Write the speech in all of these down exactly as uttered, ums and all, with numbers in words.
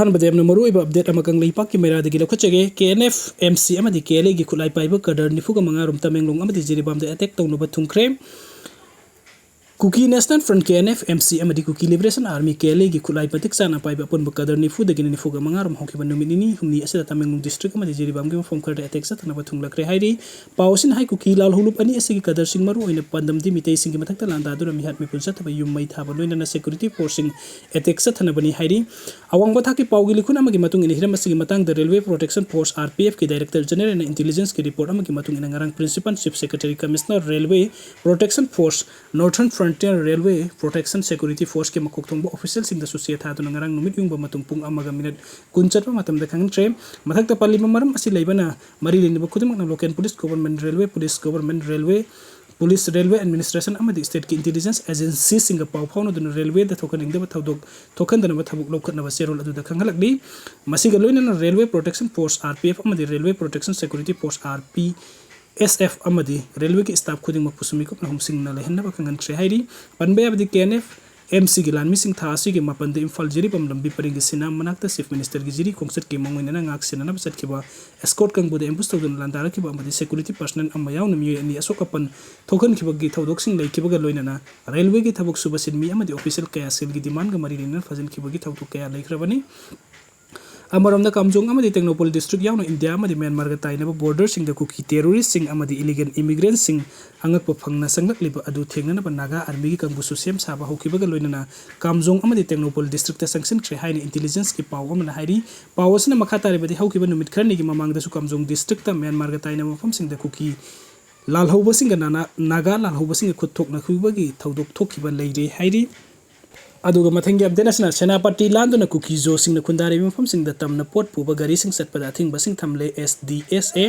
ꯑꯍꯥꯟꯕꯗ ꯌꯥꯝꯅ ꯃꯔꯨꯑꯣꯏꯕ ꯑꯞꯗꯦꯠ ꯑꯃ ꯀꯪꯂꯩꯄꯥꯛꯀꯤ ꯃꯩꯔꯥꯗꯒꯤ ꯂꯧꯈꯠꯆꯒꯦ꯫ ꯀꯦ ꯑꯦꯟ ꯑꯦꯐ, ꯑꯦꯝ ꯁꯤ ꯑꯃꯗꯤ ꯀꯦ ꯑꯦꯜ ꯑꯦꯒꯤ ꯈꯨꯠꯂꯥꯏ ꯄꯥꯏꯕ ꯀꯗꯔ ꯅꯤꯐꯨꯒ ꯃꯉꯥ ꯔꯣꯝ ꯇꯃꯦꯡꯂꯣꯡ ꯑꯃꯗꯤ ꯖꯤꯔꯤꯕꯥꯝꯗ ꯑꯦꯇꯦꯛ ꯇꯧꯅꯕ ꯊꯨꯡꯈ꯭ꯔꯦ꯫ Kuki national front, K N F, M C ꯑꯃꯗꯤ Kuki liberation army, K L ꯑꯦꯒꯤ ꯈꯨꯠꯂꯥꯏ ꯃꯇꯤꯛ ꯆꯥꯅ ꯄꯥꯏꯕ ꯑꯄꯨꯟꯕ ꯀꯗꯔ ꯅꯤꯐꯨꯗꯒꯤꯅ ꯅꯤꯐꯨꯒ ꯃꯉꯥ ꯔꯣꯝ ꯍꯧꯈꯤꯕ ꯅꯨꯃꯤꯠ ꯅꯤꯅꯤ ꯍꯨꯝꯅꯤ ꯑꯁꯤꯗ ꯇꯃꯦꯡꯂꯣꯡ ꯗꯤꯁꯇ꯭ꯔꯤꯛ ꯑꯃꯗꯤ ꯖꯤꯔꯤꯕꯥꯝꯒꯤ ꯃꯐꯝ ꯈꯔꯗ ꯑꯦꯇꯦꯛ ꯆꯠꯊꯅꯕ ꯊꯨꯡꯂꯈ꯭ꯔꯦ ꯍꯥꯏꯔꯤ꯫ ꯄꯥꯎ ꯑꯁꯤꯅ ꯍꯥꯏ, ꯀꯨꯀꯤ ꯂꯥꯜꯍꯧꯂꯨꯞ ꯑꯅꯤ ꯑꯁꯤꯒꯤ ꯀꯗꯔꯁꯤꯡ, ꯃꯔꯨꯑꯣꯏꯅ ꯄꯥꯟꯗꯝꯗꯤ ꯃꯤꯇꯩꯁꯤꯡꯒꯤ ꯃꯊꯛꯇ ꯂꯥꯟꯗꯥꯗꯨꯅ ꯃꯤꯍꯥꯠ ꯃꯤꯄꯨꯟ ꯆꯠꯊꯕ ꯌꯨꯝ ꯃꯩ ꯊꯥꯕ ꯂꯣꯏꯅꯅ ꯁꯦꯀ꯭ꯌꯨꯔꯤꯇꯤ ꯐꯣꯔꯁꯁꯤꯡ ꯑꯦꯇꯦꯛ ꯆꯠꯊꯅꯕꯅꯤ ꯍꯥꯏꯔꯤ꯫ ꯑꯋꯥꯡꯕ ꯊꯥꯛꯀꯤ ꯄꯥꯎꯒꯤ ꯂꯤꯈꯨꯟ ꯑꯃꯒꯤ ꯃꯇꯨꯡ ꯏꯟꯅ, ꯍꯤꯔꯝ ꯑꯁꯤꯒꯤ ꯃꯇꯥꯡꯗ railway protection force, R P ꯑꯦꯐꯀꯤ ꯗꯥꯏꯔꯦꯛꯇꯔ ꯖꯦꯅꯔꯦꯜꯅ ꯏꯟꯇꯦꯂꯤꯖꯦꯟꯁꯀꯤ ꯔꯤꯄꯣꯔꯠ ꯑꯃꯒꯤ ꯃꯇꯨꯡ ꯏꯟꯅ, ꯉꯔꯥꯡ principal chief secretary commissioner railway protection force, northern frontier railway protection security ꯐꯣꯔꯁꯀꯤ ꯃꯀꯣꯛ ꯊꯣꯡꯕ ꯑꯣꯐꯤꯁꯤꯌꯦꯜꯁꯤꯡꯗ ꯁꯨꯆꯦ ꯊꯥꯗꯨꯅ ꯉꯔꯥꯡ ꯅꯨꯃꯤꯠ ꯌꯨꯡꯕ ꯃꯇꯨꯡ ꯄꯨꯡ ꯑꯃꯒ ꯃꯤꯅꯠ ꯀꯨꯟ ꯆꯠꯄ ꯃꯇꯝꯗ ꯈꯪꯍꯟꯈ꯭ꯔꯦ꯫ ꯃꯊꯛꯇ ꯄꯜꯂꯤꯕ ꯃꯔꯝ ꯑꯁꯤ ꯂꯩꯕꯅ ꯃꯔꯤ ꯂꯩꯅꯕ ꯈꯨꯗꯤꯡꯃꯛꯅ local police, government railway, police, government railway, police, railway administration ꯑꯃꯗꯤ ꯁ꯭ꯇꯦꯠꯀꯤ ꯏꯟꯇꯦꯂꯤꯖꯦꯟꯁ ꯑꯦꯖꯦꯟꯁꯤꯁꯤꯡꯒ ꯄꯥꯎ ꯐꯥꯎꯅꯗꯨꯅ ꯔꯦꯜꯋꯦꯗ ꯊꯣꯛꯍꯟꯅꯤꯡꯗꯕ ꯊꯧꯗꯣꯛ ꯊꯣꯛꯍꯟꯗꯅꯕ ꯊꯕꯛ ꯂꯧꯈꯠꯅꯕ ꯆꯦꯔꯣꯜ ꯑꯗꯨꯗ ꯈꯪꯍꯜꯂꯛꯂꯤ꯫ ꯃꯁꯤꯒ ꯂꯣꯏꯅꯅ railway protection force, R P F, ꯑꯃꯗꯤ railway protection security force, R P S F, ꯑꯃꯗꯤ ꯔꯦꯜꯋꯦꯒꯤ ꯁ꯭ꯇꯥꯐ ꯈꯨꯗꯤꯡꯃꯛꯄꯨꯁꯨ ꯃꯤꯀꯨꯞꯅ ꯍꯨꯝꯁꯤꯡꯅ ꯂꯩꯍꯟꯅꯕ ꯈꯪꯍꯟꯈ꯭ꯔꯦ ꯍꯥꯏꯔꯤ꯫ ꯄꯟꯕ ꯌꯥꯕꯗꯤ, ꯀꯦ ꯑꯦꯟ ꯑꯦꯐ ꯑꯦꯝ ꯁꯤꯒꯤ ꯂꯥꯟꯃꯤꯁꯤꯡ ꯊꯥ ꯑꯁꯤꯒꯤ ꯃꯥꯄꯟꯗ ꯏꯝꯐꯥꯜ ꯖꯤꯔꯤꯕꯥꯝ ꯂꯝꯕꯤ ꯄꯔꯤꯡꯒꯤ ꯁꯤꯅꯥꯝ ꯃꯅꯥꯛꯇ ꯆꯤꯐ ꯃꯤꯅꯤꯁꯇꯔꯒꯤ ꯖꯤꯔꯤ ꯈꯣꯡꯆꯠꯀꯤ ꯃꯥꯡꯑꯣꯏꯅꯅ ꯉꯥꯛ ꯁꯦꯟꯅꯅꯕ ꯆꯠꯈꯤꯕ ꯑꯦꯁꯀꯣꯔꯠ ꯀꯥꯡꯕꯨꯗ ꯑꯦꯝꯕꯨꯁ ꯇꯧꯗꯨꯅ ꯂꯥꯟꯗꯥꯔꯛꯈꯤꯕ ꯑꯃꯗꯤ ꯁꯦꯀ꯭ꯌꯨꯔꯤꯇꯤ ꯄꯔꯁꯅꯦꯜ ꯑꯃ ꯌꯥꯎꯅ ꯃꯤꯑꯣꯏ ꯑꯅꯤ ꯑꯁꯣꯛ ꯑꯄꯟ ꯊꯣꯛꯍꯟꯈꯤꯕꯒꯤ ꯊꯧꯗꯣꯛꯁꯤꯡ ꯂꯩꯈꯤꯕꯒ ꯂꯣꯏꯅꯅ ꯔꯦꯜꯋꯦꯒꯤ ꯊꯕꯛ ꯁꯨꯕ ꯁꯤꯟꯃꯤ ꯑꯃꯗꯤ ꯑꯣꯐꯤꯁꯤꯌꯦꯜ ꯀꯌꯥ ꯁꯦꯜꯒꯤ ꯗꯤꯃꯥꯟꯒ ꯃꯔꯤ ꯂꯩꯅꯅ ꯐꯥꯖꯤꯟꯈꯤꯕꯒꯤ ꯊꯧꯗꯣꯛ ꯀꯌꯥ ꯂꯩꯈ꯭ꯔꯕꯅꯤ꯫ ꯑꯃꯔꯣꯝꯗ, ꯀꯥꯝꯖꯣꯡ ꯑꯃꯗꯤ ꯇꯦꯡꯅꯧꯄꯜ ꯗꯤꯁꯇ꯭ꯔꯤꯛ ꯌꯥꯎꯅ ꯏꯟꯗꯤꯌꯥ ꯑꯃꯗꯤ ꯃ꯭ꯌꯥꯟꯃꯥꯔꯒ ꯇꯥꯏꯅꯕ ꯕꯣꯔꯗꯔꯁꯤꯡꯗ ꯀꯨꯀꯤ ꯇꯦꯔꯣꯔꯤꯁ꯭ꯠꯁꯤꯡ ꯑꯃꯗꯤ ꯏꯂꯤꯒꯦꯜ ꯏꯃꯤꯒ꯭ꯔꯦꯟꯠꯁꯤꯡ ꯑꯉꯛꯄ ꯐꯪꯅ ꯆꯪꯂꯛꯂꯤꯕ ꯑꯗꯨ ꯊꯦꯡꯅꯅꯕ ꯅꯥꯒꯥ ꯑꯥꯔꯃꯤꯒꯤ ꯀꯥꯡꯕꯨꯁꯨ ꯁꯦꯝ ꯁꯥꯕ ꯍꯧꯈꯤꯕꯒ ꯂꯣꯏꯅꯅ ꯀꯥꯝꯖꯣꯡ ꯑꯃꯗꯤ ꯇꯦꯡꯅꯧꯄꯜ ꯗꯤꯁꯇ꯭ꯔꯤꯛꯇ ꯆꯪꯁꯤꯟꯈ꯭ꯔꯦ ꯍꯥꯏꯅ ꯏꯟꯇꯦꯂꯤꯖꯦꯟꯁꯀꯤ ꯄꯥꯎ ꯑꯃꯅ ꯍꯥꯏꯔꯤ꯫ ꯄꯥꯎ ꯑꯁꯤꯅ ꯃꯈꯥ ꯇꯥꯔꯤꯕꯗꯤ, ꯍꯧꯈꯤꯕ ꯅꯨꯃꯤꯠ ꯈꯔꯅꯤꯒꯤ ꯃꯃꯥꯡꯗꯁꯨ ꯀꯥꯝꯖꯣꯡ ꯗꯤꯁꯇ꯭ꯔꯤꯛꯇ ꯃ꯭ꯌꯥꯟꯃꯥꯔꯒ ꯇꯥꯏꯅꯕ ꯃꯐꯝꯁꯤꯡꯗ ꯀꯨꯀꯤ ꯂꯥꯜꯍꯧꯕꯁꯤꯡꯒ ꯅꯥꯅꯥ-, ꯅꯥꯒꯥ ꯂꯥꯜꯍꯧꯕꯁꯤꯡꯒ ꯈꯨꯠ ꯊꯣꯛꯅꯈꯤꯕꯒꯤ ꯊꯧꯗꯣꯛ ꯊꯣꯛꯈꯤꯕ ꯂꯩꯔꯦ ꯍꯥꯏꯔꯤ꯫ ꯑꯗꯨꯒ ꯃꯊꯪꯒꯤ ꯑꯞꯗꯦꯠ ꯑꯁꯤꯅ ꯁꯦꯅꯥꯄꯇꯤ ꯂꯥꯟꯗꯨꯅ ꯀꯨꯀꯤ ꯖꯣꯁꯤꯡꯅ ꯈꯨꯟꯗꯥꯔꯤꯕ ꯃꯐꯝꯁꯤꯡꯗ ꯇꯝꯅ ꯄꯣꯠ ꯄꯨꯕ ꯒꯥꯔꯤꯁꯤꯡ ꯆꯠꯄꯗ ꯑꯊꯤꯡꯕꯁꯤꯡ ꯊꯝꯂꯦ, ꯑꯦꯁ ꯗꯤ ꯑꯦꯁ ꯑꯦ꯫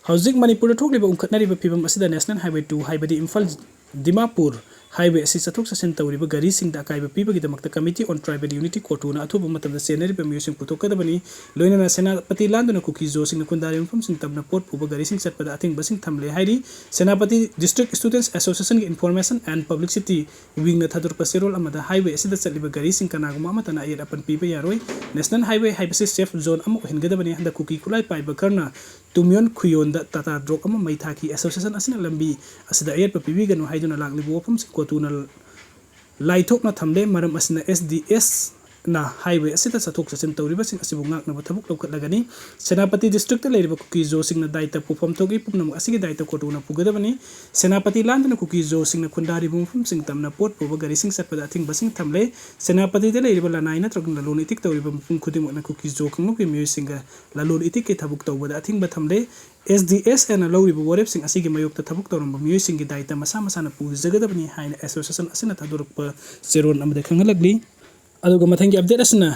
ꯍꯧꯖꯤꯛ ꯃꯅꯤꯄꯨꯔꯗ ꯊꯣꯛꯂꯤꯕ ꯎꯪꯈꯠꯅꯔꯤꯕ ꯐꯤꯕꯝ ꯑꯁꯤꯗ ꯅꯦꯁꯅꯦꯜ ꯍꯥꯏꯋꯦ ꯇꯨ ꯍꯥꯏꯕꯗꯤ ꯏꯝꯐꯥꯜ ꯗꯤꯃꯥꯄꯨꯔ highway ꯑꯁꯤ ꯆꯠꯊꯣꯛ ꯆꯠꯁꯤꯟ ꯇꯧꯔꯤꯕ ꯒꯥꯔꯤꯁꯤꯡꯗ ꯑꯀꯥꯏꯕ ꯄꯤꯕꯒꯤꯗꯃꯛꯇ Committee on Tribal Unity, COTUꯅ ꯑꯊꯨꯕ ꯃꯇꯝꯗ ꯆꯦꯟꯅꯔꯤꯕ ꯃꯤꯑꯣꯏꯁꯤꯡ ꯄꯨꯊꯣꯛꯀꯗꯕꯅꯤ꯫ ꯂꯣꯏꯅꯅ ꯁꯦꯅꯥꯄꯇꯤ ꯂꯥꯟꯗꯨꯅ ꯀꯨꯀꯤ ꯖꯣꯁꯤꯡꯅ ꯈꯨꯟꯗꯥꯔꯤꯕ ꯃꯐꯝꯁꯤꯡ ꯇꯝꯅ ꯄꯣꯠ ꯄꯨꯕ ꯒꯥꯔꯤꯁꯤꯡ ꯆꯠꯄꯗ ꯑꯊꯤꯡꯕꯁꯤꯡ ꯊꯝꯂꯦ ꯍꯥꯏꯔꯤ꯫ Senapati District Students Associationꯒꯤ Information and Publicity Wingꯅ ꯊꯥꯗꯣꯔꯛꯄ ꯆꯦꯔꯣꯜ ꯑꯃꯗ highway ꯑꯁꯤꯗ ꯆꯠꯂꯤꯕ ꯒꯥꯔꯤꯁꯤꯡ ꯀꯅꯥꯒꯨꯝꯕ ꯑꯃꯠꯇꯅ ꯑꯌꯦꯠ ꯑꯄꯟ ꯄꯤꯕ ꯌꯥꯔꯣꯏ꯫ National Highway ꯍꯥꯏꯕꯁꯤ safe zone ꯑꯃ ꯑꯣꯏꯍꯟꯒꯗꯕꯅꯤ꯫ ꯍꯟꯗꯛ ꯀꯨꯀꯤ ꯈꯨꯠꯂꯥꯏ ꯄꯥꯏꯕ ꯈꯔꯅ ꯇꯨꯃꯤꯌꯣꯟ ꯈꯨꯌꯣꯟꯗ Tata truck ꯑꯃ ꯃꯩ ꯊꯥꯈꯤ꯫ Association ꯑꯁꯤꯅ ꯂꯝꯕꯤ ꯑꯁꯤꯗ ꯑꯌꯦꯠꯄ ꯄꯤꯕꯤꯒꯅꯨ ꯍꯥꯏꯗꯨꯅ ꯂꯥꯛꯂꯤꯕ ꯋꯥꯐꯝꯁꯤꯡ COTUꯅ ꯂꯥꯏꯊꯣꯛꯅ ꯊꯝꯂꯦ꯫ ꯃꯔꯝ ꯑꯁꯤꯅ SDSꯅ highway ꯑꯁꯤꯗ ꯆꯠꯊꯣꯛ ꯆꯠꯁꯤꯟ ꯇꯧꯔꯤꯕꯁꯤꯡ ꯑꯁꯤꯕꯨ ꯉꯥꯛꯅꯕ ꯊꯕꯛ ꯂꯧꯈꯠꯂꯒꯅꯤ꯫ ꯁꯦꯅꯥꯄꯇꯤ districtꯇ ꯂꯩꯔꯤꯕ ꯀꯨꯀꯤ ꯖꯣꯁꯤꯡꯅ ꯗꯥꯏꯇ ꯄꯨꯐꯝ ꯊꯣꯛꯏ꯫ ꯄꯨꯝꯅꯃꯛ ꯑꯁꯤꯒꯤ ꯗꯥꯏꯇ COTUꯅ ꯄꯨꯒꯗꯕꯅꯤ꯫ ꯁꯦꯅꯥꯄꯇꯤ ꯂꯥꯟꯗꯨꯅ ꯀꯨꯀꯤ ꯖꯣꯁꯤꯡꯅ ꯈꯨꯟꯗꯥꯔꯤꯕ ꯃꯐꯝꯁꯤꯡ ꯇꯝꯅ ꯄꯣꯠ ꯄꯨꯕ ꯒꯥꯔꯤꯁꯤꯡ ꯆꯠꯄꯗ ꯑꯊꯤꯡꯕꯁꯤꯡ ꯊꯝꯂꯦ꯫ ꯁꯦꯅꯥꯄꯇꯤꯗ ꯂꯩꯔꯤꯕ ꯂꯅꯥꯏ ꯅꯠꯇ꯭ꯔꯒ ꯂꯂꯣꯟ ꯏꯇꯤꯛ ꯇꯧꯔꯤꯕ ꯃꯤꯄꯨꯝ ꯈꯨꯗꯤꯡꯃꯛꯅ ꯀꯨꯀꯤ ꯖꯣ ꯀꯥꯡꯂꯨꯞꯀꯤ ꯃꯤꯑꯣꯏꯁꯤꯡꯒ ꯂꯂꯣꯟ ꯏꯇꯤꯛꯀꯤ ꯊꯕꯛ ꯇꯧꯕꯗ ꯑꯊꯤꯡꯕ ꯊꯝꯂꯦ꯫ SDSAꯅ ꯂꯧꯔꯤꯕ ꯋꯥꯔꯦꯞꯁꯤꯡ ꯑꯁꯤꯒꯤ ꯃꯥꯌꯣꯛꯇ ꯊꯕꯛ ꯇꯧꯔꯝꯕ ꯃꯤꯑꯣꯏꯁꯤꯡꯒꯤ ꯗꯥꯏꯇ ꯃꯁꯥ ꯃꯁꯥꯅ ꯄꯨꯖꯒꯗꯕꯅꯤ ꯍꯥꯏꯅ association ꯑꯁꯤꯅ ꯊꯥꯗꯣꯔꯛꯄ ꯆꯦꯔꯣꯜ ꯑꯃꯗ ꯈꯪꯍꯜꯂꯛꯂꯤ꯫ ꯑꯗꯨꯒ ꯃꯊꯪꯒꯤ update ꯑꯁꯤꯅ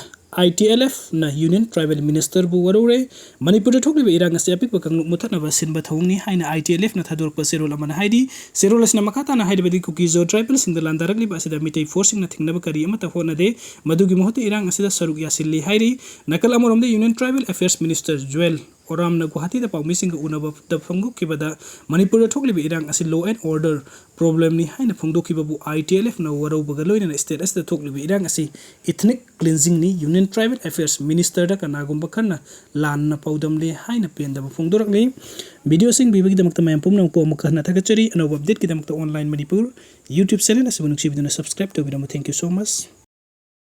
ITLFꯅ Union Tribal Ministerꯕꯨ ꯋꯥꯔꯧꯔꯦ꯫ ꯃꯅꯤꯄꯨꯔꯗ ꯊꯣꯛꯂꯤꯕ ꯏꯔꯥꯡ ꯑꯁꯤ ꯑꯄꯤꯛꯄ ꯀꯥꯡꯂꯨꯞ ꯃꯨꯊꯠꯅꯕ ꯁꯤꯟꯕ ꯊꯧꯑꯣꯡꯅꯤ ꯍꯥꯏꯅ ITLFꯅ ꯊꯥꯗꯣꯔꯛꯄ ꯆꯦꯔꯣꯜ ꯑꯃꯅ ꯍꯥꯏꯔꯤ꯫ ꯆꯦꯔꯣꯜ ꯑꯁꯤꯅ ꯃꯈꯥ ꯇꯥꯅ ꯍꯥꯏꯔꯕꯗꯤ ꯀꯨꯀꯤ ꯖꯣ tribalꯁꯤꯡꯗ ꯂꯥꯟꯗꯥꯔꯛꯂꯤꯕ ꯑꯁꯤꯗ ꯃꯤꯇꯩ forceꯁꯤꯡꯅ ꯊꯤꯡꯅꯕ ꯀꯔꯤ ꯑꯃꯠꯇ ꯍꯣꯠꯅꯗꯦ꯫ ꯃꯗꯨꯒꯤ ꯃꯍꯨꯠꯇ ꯏꯔꯥꯡ ꯑꯁꯤꯗ ꯁꯔꯨꯛ ꯌꯥꯁꯤꯜꯂꯤ ꯍꯥꯏꯔꯤ꯫ ꯅꯥꯀꯜ ꯑꯃꯔꯣꯝꯗ Union Tribal Affairs Minister Juel ꯑꯣꯔꯥꯝꯅ ꯒꯨꯋꯥꯍꯥꯇꯤꯗ ꯄꯥꯎꯃꯤꯁꯤꯡꯒ ꯎꯅꯕꯗ ꯐꯣꯡꯗꯣꯛꯈꯤꯕꯗ ꯃꯅꯤꯄꯨꯔꯗ ꯊꯣꯛꯂꯤꯕ ꯏꯔꯥꯡ ꯑꯁꯤ law and order problemꯅꯤ ꯍꯥꯏꯅ ꯐꯣꯡꯗꯣꯛꯈꯤꯕꯕꯨ ITLFꯅ ꯋꯥꯔꯧꯕꯒ ꯂꯣꯏꯅꯅ state ꯑꯁꯤꯗ ꯊꯣꯛꯂꯤꯕ ꯏꯔꯥꯡ ꯑꯁꯤ ethnic cleansingꯅꯤ꯫ Union Tribal Affairs Ministerꯗ ꯀꯅꯥꯒꯨꯝꯕ ꯈꯔꯅ ꯂꯥꯟꯅ ꯄꯥꯎꯗꯝꯂꯦ ꯍꯥꯏꯅ ꯄꯦꯟꯗꯕ ꯐꯣꯡꯗꯣꯔꯛꯂꯤ꯫ Videoꯁꯤꯡ ꯄꯤꯕꯒꯤꯗꯃꯛꯇ ꯃꯌꯥꯝ ꯄꯨꯝꯅꯃꯛꯄꯨ ꯑꯃꯨꯛꯀ ꯍꯟꯅ ꯊꯥꯒꯠꯆꯔꯤ꯫ ꯑꯅꯧꯕ updateꯀꯤꯗꯃꯛꯇ Online Manipur YouTube channel ꯑꯁꯤꯕꯨ ꯅꯨꯡꯁꯤꯕꯤꯗꯨꯅ subscribe ꯇꯧꯕꯤꯔꯝꯃꯨ꯫ Thank you so much꯫